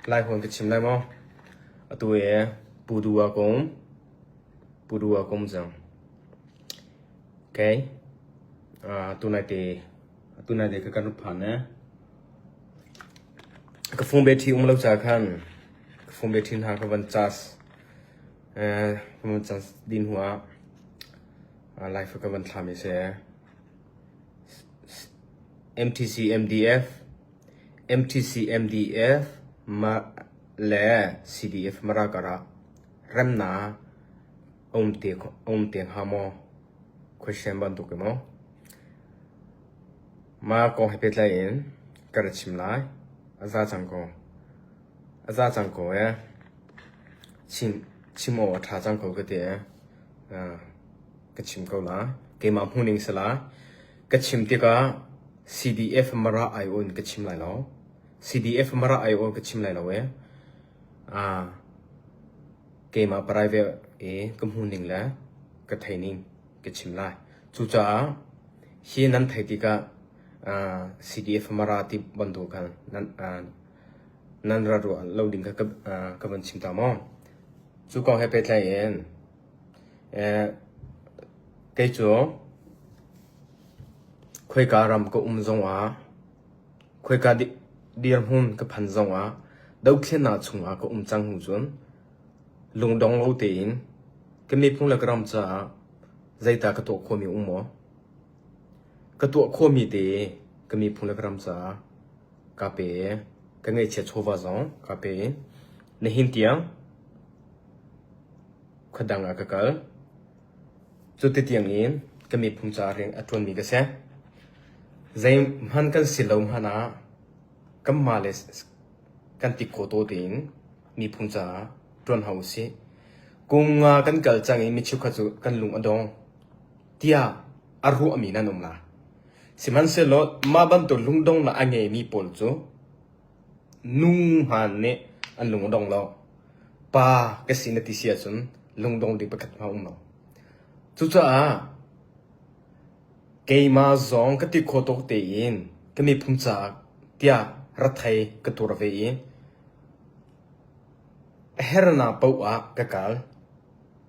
Lai hawn ka chim lai maw? Atu e Pudu ah ka um. Pudu ah ka um cang. Okay. Uh, tunai te tunai te ka kan rup phan eh. Ka phone battery um lo ca khan ka phone battery hna ka van charge eh ka van charge din hnu ah live ka van thla mi si. MTC MDF MTC MDF ma le CDF Mara karah remnak a um te a um te hnga maw? Question bantuk i maw? Mah kong he pehtlai in ka ra chim lai. A za cang ko. A za cang ko ee. Chim chim awk a ṭha cang ko ka ti ee. Ka chim ko la. Keimah hmuhning si la. Ka chim tikah CDF Mara aiawh in ka chim lai lo. CDF Mara aiawh ka chim lai lo ee. Keimah private i ka hmuhning le ka theining ka chim lai. Cucaah hi nan theih tikah CDF Mara ti bantuk khan nan nan ra ruah lo ding kha ka van chim ta maw? Cu kong he pehtlai in kei cu khoika ram ka um zongah khoika dirhmun ka phan zongah dothlennak chungah ka um cang hnu cun lungdong lo tein ka miphun le ka ram caah zeidah ka tuah khawhmi um maw? Ka tuah khawhmi te ka miphun le ka ram caah kaa pe i ka ngaihchiat chawva zong kaa pe i nihin tiang khuadang ah ka kal. Cuti tiangin ka miphun caah rian a ṭuanmi ka si. Zeihmanh kan si lo hmanh ah kanmah le kan ti khawh taw tein miphun caah ṭuan hau usih. Kum nga kan kal cang i mi cheukhat cu kan lung a dong tiah a ruahmi nan um lai. Sihmanhsehlaw mah bantuk lungdonghnak a ngeimi pawl cu nu hmaan nih an lung a dong lo. Pa ka si na ti si ahcun lungdong ding pakhat hmanh a um lo. Cucaah keimah zong ka ti khawh tawk tein ka miphun caah tiah rathei ka tur ve i a hernak paoh ah ka kal.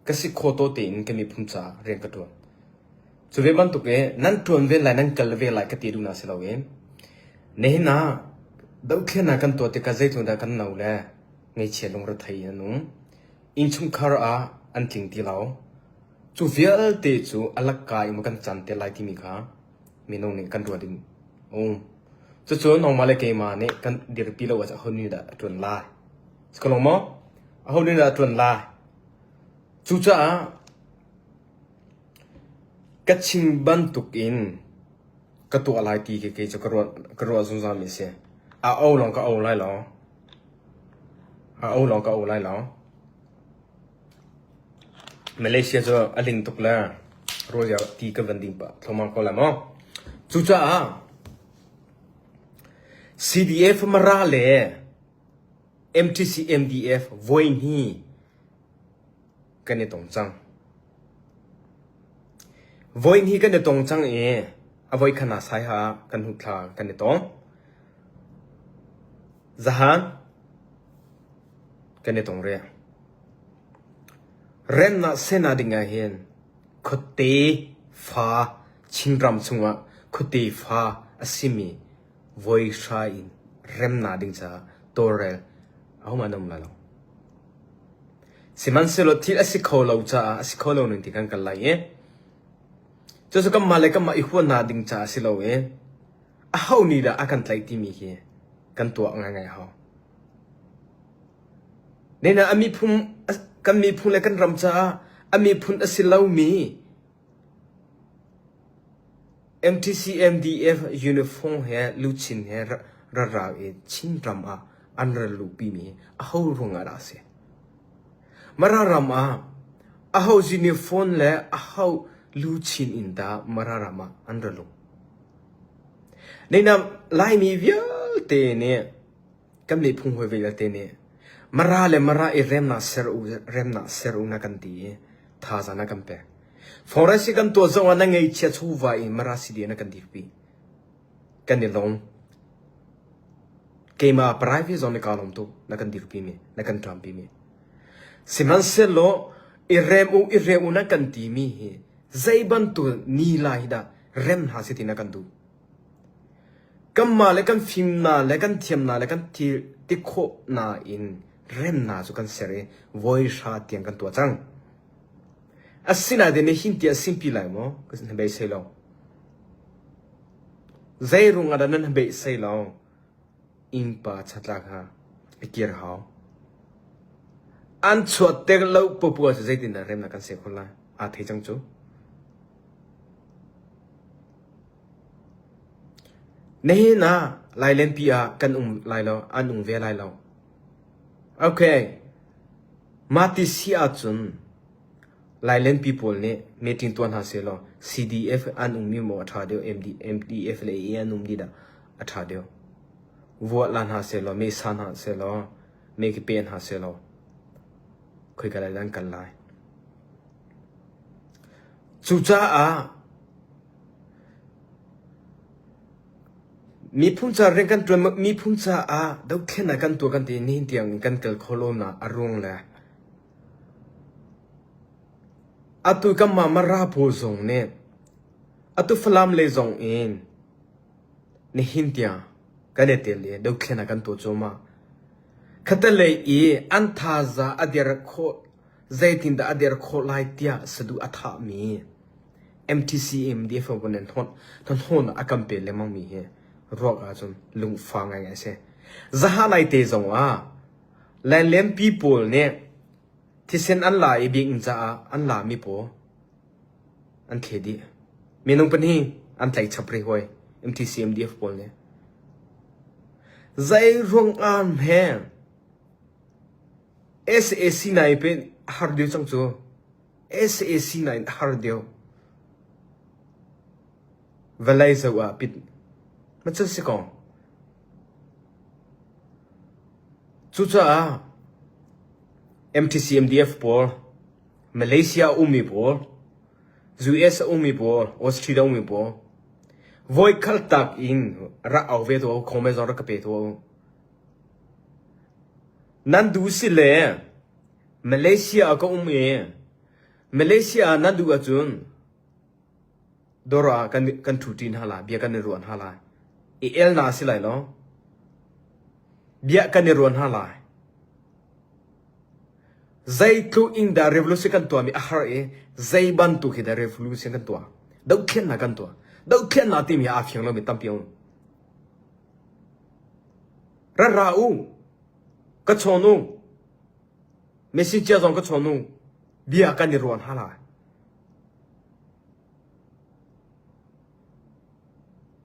Ka si khawh tawk tein ka miphun caah rian ka ṭuan. Cu ve bantuk i nan ṭuan ve lai, nan kal ve lai ka ti duhnak si loin nihin ah dohthlennak kan tuah tikah zeitluk dah kan no le ngeichia lungrethei in an um. Innchungkhar ah an tling ti lo. Cu vialte cu a lakka in maw kan can te lai timi kha minung nih kan ruah ding a um. Cucu nangmah le keimah nih kan dirpi lo ahcun aho nih dah a ṭuan lai? Si ko lo maw? Aho nih dah a ṭuan lai? Cucaah Ka chim bantukin ka tuah lai ti khi kei cu ka ruah, ka ruah zungzalmi a si. A o lawng ka o lai lo. A o lawng ka o lai lo. Malaysia cu a ling tuk le rawl ti ka van ding pah thluahmah ko lai maw. Cucaah CDF Mara le MTC MDF voi hnih kan i tong cang. Voi hnih kan i tong cang i a voi khan ah Saiha kan hnu thla kan i tong. Zahan kan i tong rih. Remnak sena ding ah hin khuate fa Chinram chungah khuate fa a simi voi hra in remnak ding caah tawlrel ahohmanh an um lai lo. Sihmanhsehlaw thil a si kho lo caah a si kho lo ning ti kan kal lai i cucu kanmah le kanmah i huatnak ding caah si lo i aho nih dah a kan tlaih timi hi kan tuah ngaingai a hau. Nena a miphun kan miphun le kan ram caah a miphun a si lomi MTCMDF uniform he luchin he ralral i Chinram ah an ra luhpimi aho ruangah dah a si? Mara ram ah aho uniform le aho luchin in dah Mara ram ah an ra luh? Neinam Laimi vialte nih kan miphung hawi vialte nih Mara le Mara i remnak ser u remnak ser u na kan ti i thazaang na kan pek. Forest kan tuah zong ah na ngeihchia chawva i Mara CDA na kan dirpi. Kan i lawm. Keimah private zong nih kaa lawm tuk na kan dirpi mi, na kan ṭampi mi. Sihmanhsehlaw i rem u i rem u na kan timi hi zei bantuk ni lai hi dah rem hna seh ti na kan duh. Kanmah le kan fimnak le kan thiamnak le kan thil ti khawhnak in remnak cu kan ser i voi hra tiang kan tuah cang. Asinain nihin tiah simpi lai maw? Ka beisei lo. Zei ruangah dah nan beisei lo? Innpa chatlak ha i kir hau. An chuah ter lo popoh cu zeitindah remnak kan ser khawh lai? Aa thei cang cu. Nihin ah Lailenpi ah kan um lai lo, an um ve lai lo. Okay. Mah ti si ahcun Lailenpi pawl nih meeting tuah hna sehlaw CDF an ummi maw a ṭha deuh, MD, MDF le AA an um dih dah a ṭha deuh. Vuah la hna sehlaw, meh sa hna sehlaw, meh khi pe hna sehlaw, khoika lei dah an kal lai. Cucaah Miphun ca rian kan ṭuan miphun caah dothlennak kan tuah kan ti nihin tiang in kan kal kho lonak a ruang le atu kanmah Mara pawl zong nih atu Falam lei zong in nihin tiang kan i tel i dothlennak kan tuah cuahmah. Khatalei i an thaza a der khawh zeitindah a der khawh lai tiah saduh a thahmi MTC MDF vun in hnawn a kan pe lengmang mi hi ruak ahcun lungfa ngaingai a si. Zaha lai te zong ah Lainlempi pawl nih thisen an la i biakinn caah an la mi pawl an thle dih. Minung pahnih an tlaih chap rih hoi MTC MDF pawl nih. Zei ruang ah hme SAC nai pe har deuh cang cu. SAC nain a har deuh. Vawlei zoh ah pit ma cu si ko. Cucaah MTC MDF pawl, Malaysia ummi pawl, US ummi pawl, Australia ummi pawl, voi khat tak in rak au ve tuah u, comment zong rak ka pe tuah u. Nan duh si le Malaysia ah ka um i Malaysia ah nan duh ahcun dawr ah kan kan ṭhuṭi hna lai, bia kan i ruah hna lai. I elnak a si lai lo. Bia kan i ruah hna lai. Zeitluk in dah revolution kan tuahmi a har i zei bantuk hi dah revolution kan tuah. Dohthlennak kan tuah. Dohthlennak timi aa fiang lomi tampi a um. Ra ra u. Ka chawn u. Messenger zong ka chawn u. Bia kan i ruan hna lai.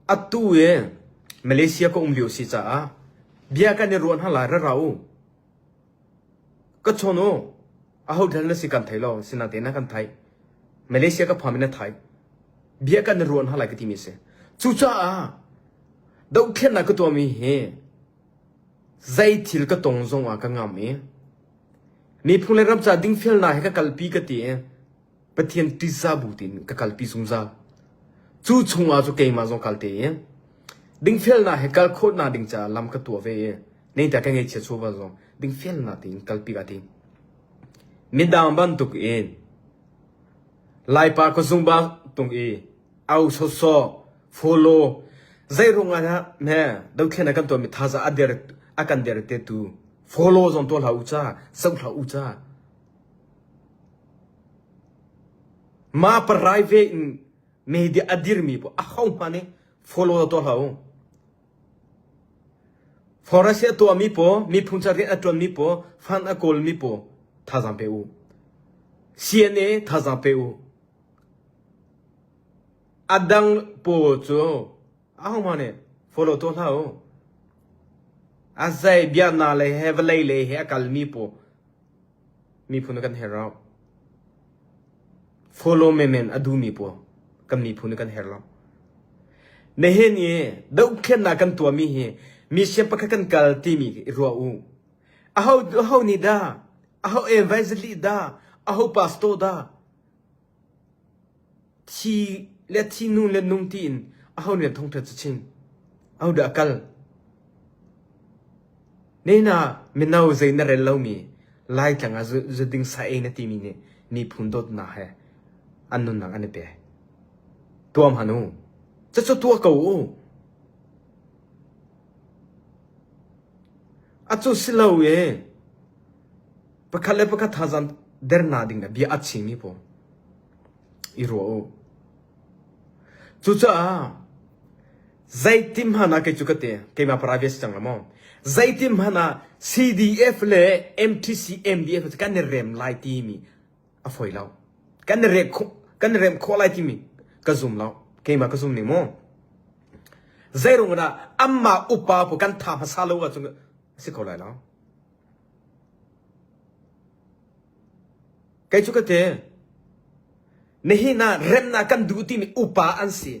Atu i Malaysia ka um lio si caah bia kan i ruan hna lai ra ra u. Ka chawn u. Aho dal na si kan thei lo. Sinain na kan thai. Malaysia ka pham in na thai. Bia kan i ruan hna lai ka timi si. Cucaah dohthlennak ka tuahmi hi Zei thil ka tong zongah ka ngam i miphun le ram ca dingfelnak he ka kalpi ka ti i Pathian ṭihzah bu tiin ka kalpi zungzal. Cu chungah cu keimah zong kal te i dingfelnak he kal khawhnak ding caah lam ka tuah ve i neita ka ngeihchia chawva zong dingfelnak tein kalpi ka tim. Midang bantuk in Laipa ka zung ba tung i au sawsawh follow zei ruangah dah ne dothlen ah kan tuahmi thaza a der a kan der te tu follow zong tuah hlah u ca zoh hlah u ca ma private in media a dirmi po a ho hma nih follow tuah hlah u forest a tuahmi po miphun ca rian a tuanmi po fan a kawlmi po thazang pe u CNA thazang pe u A dang pawl cu ahohmah nih follow tuah hlah u. A zei biaknak lei he vawlei lei he a kalmi pawl miphun kan herh lo. Follow menmen a duhmi pawl kan miphun kan herh lo. Nihin i dohthlennak kan tuahmi hi mission pakhat kan kal timi i ruah u. Aho aho nih dah? Aho evangelist dah? Aho pastor dah? Thi le thi nu le nung tiin aho nih thawngṭha cu chim? Ahodah a kal? Nihin ah mino zei na rel lomi Laitlang ah zuding sa ei na timi nih miphun dawtnak he an nunnak an i pe. Tuam han u. Cucu tuah ko u. A cu si lo i pakhat le pakhat thazaang dernak ding ah bia a chimmi pawl i ruah u. Cucaah zeitin hmanh ah kei cu ka ti, keimah private si cang la maw? Zeitin hmanh ah CDF le MTC MDF cu kan i rem lai timi a fawi lo. Kan i rem khawh, kan i rem khawh lai timi ka zum lo. Keimah ka zum ning mu. Zeirung dah anmah upa pawl kan tha hmasa lo ahcun a si kho lai lo. Kei cu ka ti. Nihin ah remnak kan duh timi upa an si.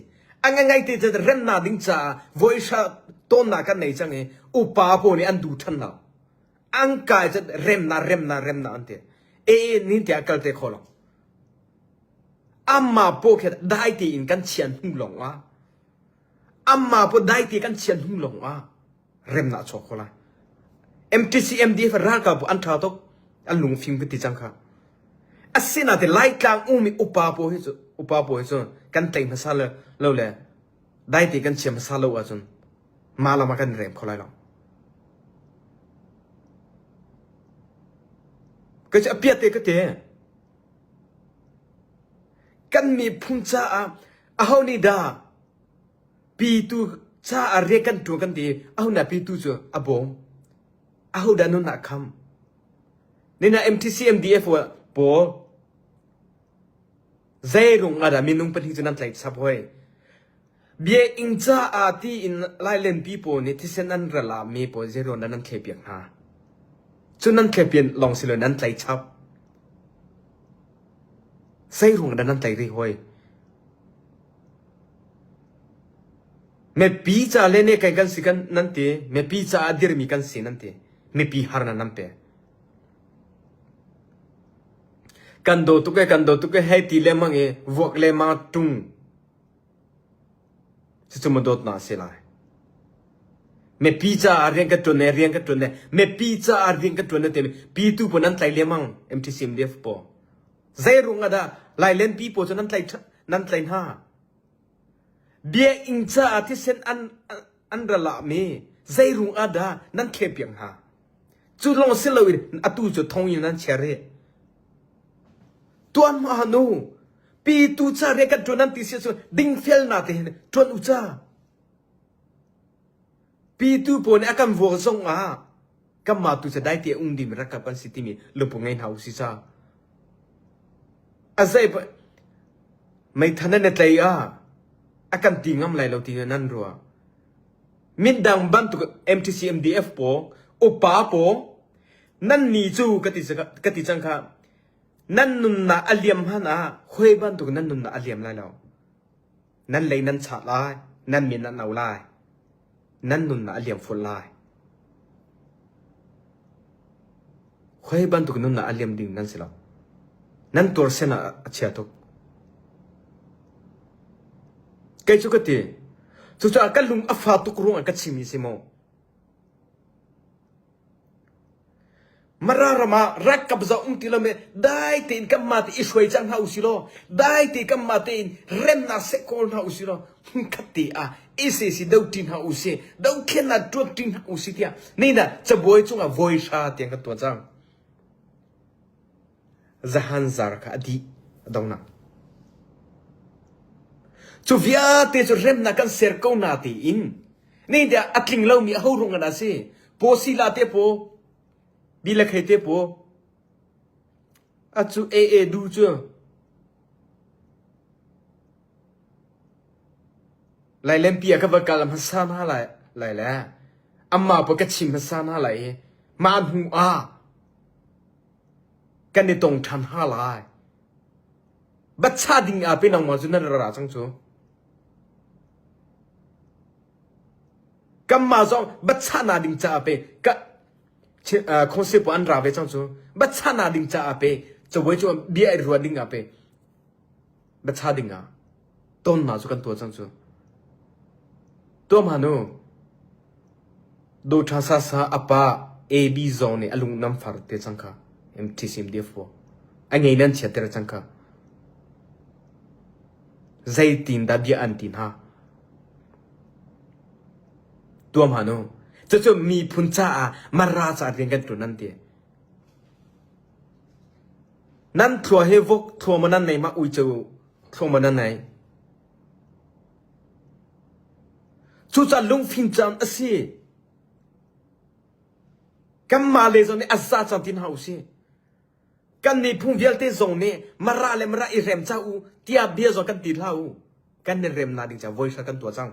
A ngai te cu remnak ding caah voihra tawnnak kan nei cang i upa pawl nih an duh ṭhan lo. An kai cu remnak remnak remnak an ti. E nin tiah kal te kho lo. Amma paw khi dai tein kan chian hnu lawng ah amma paw dai te kan chian hnu lawng ah remnak a chuak kho lai. MTC MDF ralkap an ṭha tuk an lungfim ka ti cang kha. Asinain Laitlang ummi upa pawl hi cu upa pawl hi cu kan tei hmasa le lo le daite kan chia hmasa lo ahcun mah lam ah kan i rem kho lai lo. Ka cu a piat te ka ti. Kan miphun caah aho nih dah pitu caah rian kan ṭuan kan ti aho nih pitu cu a bawm aho dah nun ah kham Nina MTC MDF pawl zeirung ah dah minung pahnih cu nan tlaih chap hoi. Biakinn caah tiin Lailenpi pawl nih thisen an ral ah mi pawl zeiruang dah nan thlehpiak hna. Cu nan thlehpiak lawng si lo nan tlaih chap. Zeiruang dah nan tlaih rih hoi. Mipi ca le ne kai kan si kan nan ti. Mipi caah dirmi kan si nan ti. Mipi harnak nan pe. Kan daw tuk e, kan daw tuk e, hei ti lengmang i vuak lengmang ṭung. Cucu maw dawtnak a si lai. Mipi caah rian ka ṭuan e, rian ka ṭuan e, mipi caah rian ka ṭuan e timi pitu pawl nan tlai lengmang MTC MDF pawl. Zei ruang ah dah Lailenpi pawl cu nan tlai nan tlai hna? Biakinn caah thisen an an ral ah mi zeirung ah dah nan thlehpiak hna? Cu lawng si loin atu cu thong in nan chia rih. Tuan hma nu, pi tu ca rian kan ṭuan nan ti si ahcun dingfelnak te hin ṭuan u ca. Pi tu pawl nih a kan vuak zong ah kanmah tu cu dai te um ding rakap kan si timi lungput ngei hna u si ca. A zei meithan nan i tlei ah a kan ti ngam lai lo ti nan ruah. Mindang bantuk MTC MDF pawl upa pawl nan ni cu ka ti ka ti cang kha nan nunnak a liam hmanh ah hoi bantuk nan nunnak a liam lai lo. Nan lei nan chat lai, nan min nan au lai. Nan nunnak a liam full lai. Hoi bantuk nunnak a liam ding nan si lo. Nan tuar sen ah a chia tuk. Kei cu ka ti. Cucaah ka lung a fa tuk ruangah ka chimmi si maw? Mara ram ah ralkap za um ti lo me dai tein kanmah te i hruai cang hna usih law dai te kanmah tein remnak seh kawl hna usih law hmunkhat te ah SAC do ṭi hna usih dothlennak ṭuan ṭi hna usih tiah nihin ah cabuai cungah voi hra tiang kan tuah cang. Zahan zar kha a dih a dongnak. Cu vialte cu remnak kan ser ko na tiin nihin tiah a tling lomi aho rung an si paw sila te paw bilakhei te paw a cu AA du cu Lailenpi ah ka va kal hmasa hna lai lai le amma pa ka chim hmasa hna lai i mah hnu ah kan i tong ṭhan hna lai. Batcha ding ah pe nangmah cu nan ra ra cang cu. Kanmah zong batcha na ding caah pe ka khongse pawl an ra ve cang cu. Batcha na ding caah pe cabuai cu bia i ruah ding ah pe batcha ding ah tonnak cu kan tuah cang cu. Tuah hmanh u. Do ṭha sa sa apa. AB zong nih a lung nam far te cang kha. MTCMDF pawl. A ngei nan chiatter cang kha. Zeitin dah bia an ti hna? Tuam han u. Cucu miphun caah Mara caah rian kan ṭuan nan ti. Nan thlua hi vok thlua maw nan nei ma uico thlua maw nan nei? Cucaah lungfim caan a si. Kanmah le zong nih a za cang ti hna usih. Kan miphun vialte zong nih Mara le Mara i rem ca u tiah bia zong kan ti hlah u. Kan i remnak ding ca voihra kan tuah cang.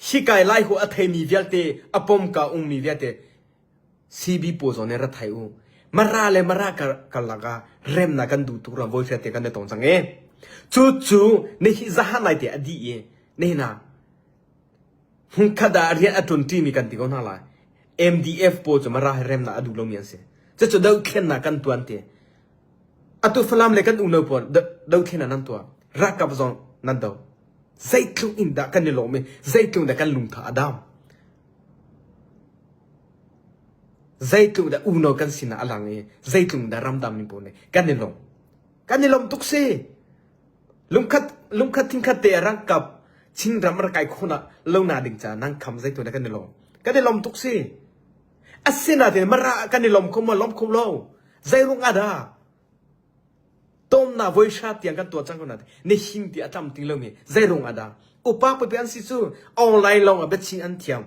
Hikai lai hu a theimi vialte, a pomka ummi vialte CB pawl zong nih ra thai u. Mara le Mara karlak ah remnak kan duh tuk ruang voihra te kan i tong cang e. Cu cu nihi zahan lai te a dih i nihin ah Hmunkhat ah rian a ṭuanṭimi kan ti ko hna lai. MDF pawl cu Mara he remnak a duh lomi an si. Cucu dothlennak kan tuan ti. Atu Falam le kan unau pawl dothlennak nan tuah. Ralkap zong nan do. Zeitluk in dah kan i lawm i zeitluk dah kan lungtha a dam. Zeitluk dah unau kan sinah a lang i zeitluk dah ramdang mi pawl nih kan i lawm. Kan i lawm tuk si. Lungkhat lungkhat thinkhat te ah rangkap Chinram rak kai khawh nak lo na ding ca nang kham zei tu na kan i lawm. Kan i lawm tuk si. Asinain mara kan i lawm kho maw lawm kho lo. Zei ruang ah dah? Tom na voi sha tiang kan tuah cang ko na ni him ti a tlam ting lo mi zei ruang ah dah? Upa pipi an si cu online lawng ah biachin an thiam.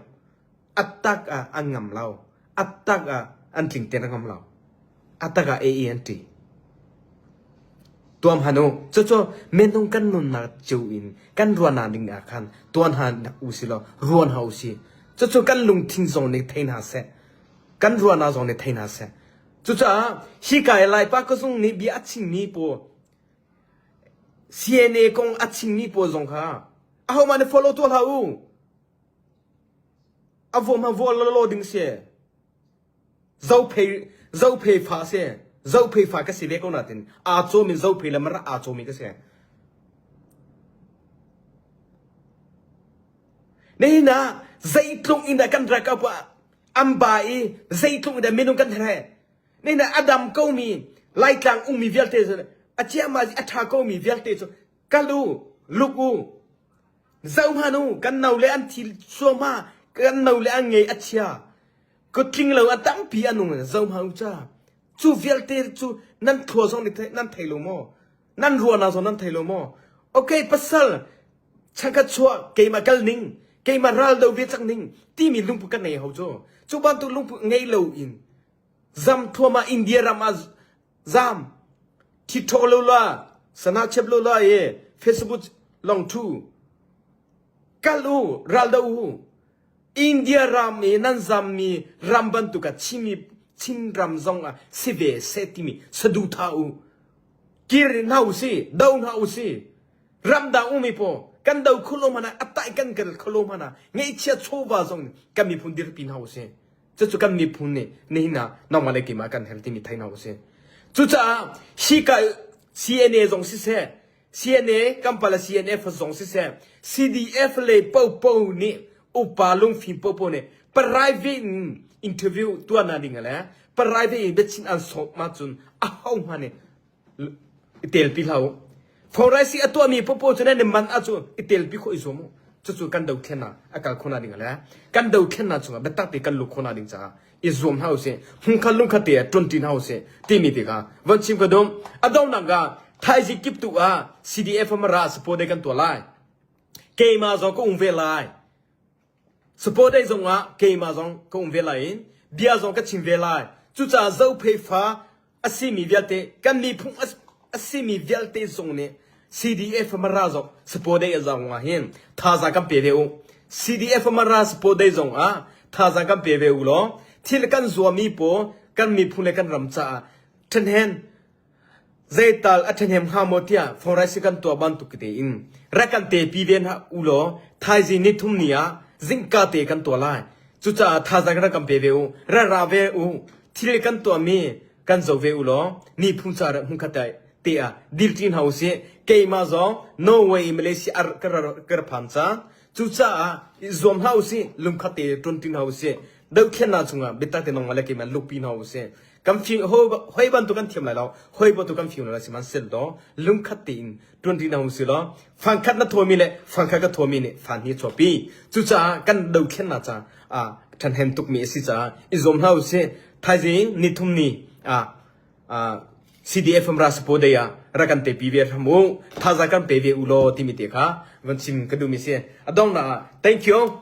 Atak ah an ngam lo. Atak ah an tling te na ngam lo. Atak ah AA an ṭih. Tuam han u. Cucu minung kan nunnak cio in kan ruahnak ding ah khan tuan han u si law ruan ha u si. Cucu kan lungthin zong nih thei hna seh. Kan ruahnak zong nih thei hna seh. Cucaah hika i Laipa kazung nih bia a chimmi pawl CNA kong a chimmi pawl zong kha ahohmah nih follow tuah hlah u. A vuam ha vual lawlaw ding si. Zophei Zophei fa si. Zophei fa ka si ve ko natin aa cawm in Zophei le Mara aa cawmi ka si. Nihin ah zeitluk in dah kan ralkap ah an ba i zeitluk in dah minung kan herh. Nihin ah a dam komi Laitlang ummi vialte cu a ciahmah a ṭha komi vialte cu kal u, luk u, Zoh hmanh u, kan no le an thi suahmah, kan no le an ngei a chia. Kutling lo a tampi an um. Zoh hmanh u ca. Cu vialte cu nan thlua zong nih nan thei lo maw? Nan ruahnak zong nan thei lo maw? Okay, pasal changkhat chuah keimah kal ning, keimah ral do ve cang ning timi lungput kan ngei ho cu. Cu bantuk lungput ngei lo in zam thluahmah India ram ah Zam, thithaw lo la, sana chep lo la e, Facebook long thu. Kal u, ral do u. India ram i nan zam mi ram bantuk ah Chinmi Chin ram zong ah si ve seh timi saduhthah u. Kir hna u si, do hna u si. Ramdang ummi pawl kan do khulo hmanh ah a tai kan kal khulo hmanh ah ngeihchia chawva zong kan miphun dirpi hna u si. Cucu kan miphun nih nihin ah nangmah le keimah kan herh timi thei hna usih. Cucaah hika CNA zong siseh, CNA Kampala CNF zong siseh, CDF le popo nih upa lungfim popo nih private in interview tuahnak ding le private in biachin an sawm ahcun ahohmah nih i telpi hlah u. Foraisi a tuahmi popo cu nan i man ahcun i telpi khawh i zuam u. Cucu kan dothlennak a kal khawhnak ding le kan dothlennak chungah biatak te kan luh khawhnak ding caah i zuam hna usih. Hmunkhat lungkhat te ah ṭuanṭi hna usih timi te kha von chim ka dum. A donghnak ah thaizing kiptu ah CDF Mara support kan tuah lai. Keimah zong ka um ve lai. Support day zong ah keimah zong ka um ve lai in bia zong ka chim ve lai. Cucaah Zophei fa a simi vialte kan miphun a simi vialte zong nih CDF Mara zong support day zong ah hin thazaang kan pe ve u. CDF Mara support day zong ah thazaang kan pe ve u law thil kan zuami pawl kan miphun le kan ram caah ṭhenhen Zeital a ṭhahnem hnga maw tiah foraisi kan tuah bantuk tein rak kan tepi ve hna u law thaizing nithum ni ah zingka te kan tuah lai. Cucaah thazaang rak kan pe ve u, ra ra ve u, thil kan tuahmi kan zoh ve u law miphun caah rak hmunkhat te ah dirṭi hna usih. Keimah zong Norway i Malaysia ka ra phan cang. Cucaah i zuam hlah usih, lungkhat te ṭuanṭi hna usih. Dohthlennak chungah biatak te nangmah le keimah lukpi hna usih. Kan fim hoi bantuk kan thiam lai lo, hoi bantuk kan fim lai lo sihmanhsehlaw lungkhat tein ṭuanṭi hna usih law fangkhat na thawmi le fangkhat ka thawmi nih fan hi a chuahpi. Cucaah kan dothlennak ca ah ṭhahnem tukmi a si caah i zuam hna usih. Thaizing nithum ni ah CDF Rasupo dei ah rak kan tepi ve hram u. Thazaang kan pe ve u law timi te kha van chim ka duhmi si. A donghnak ah thank you.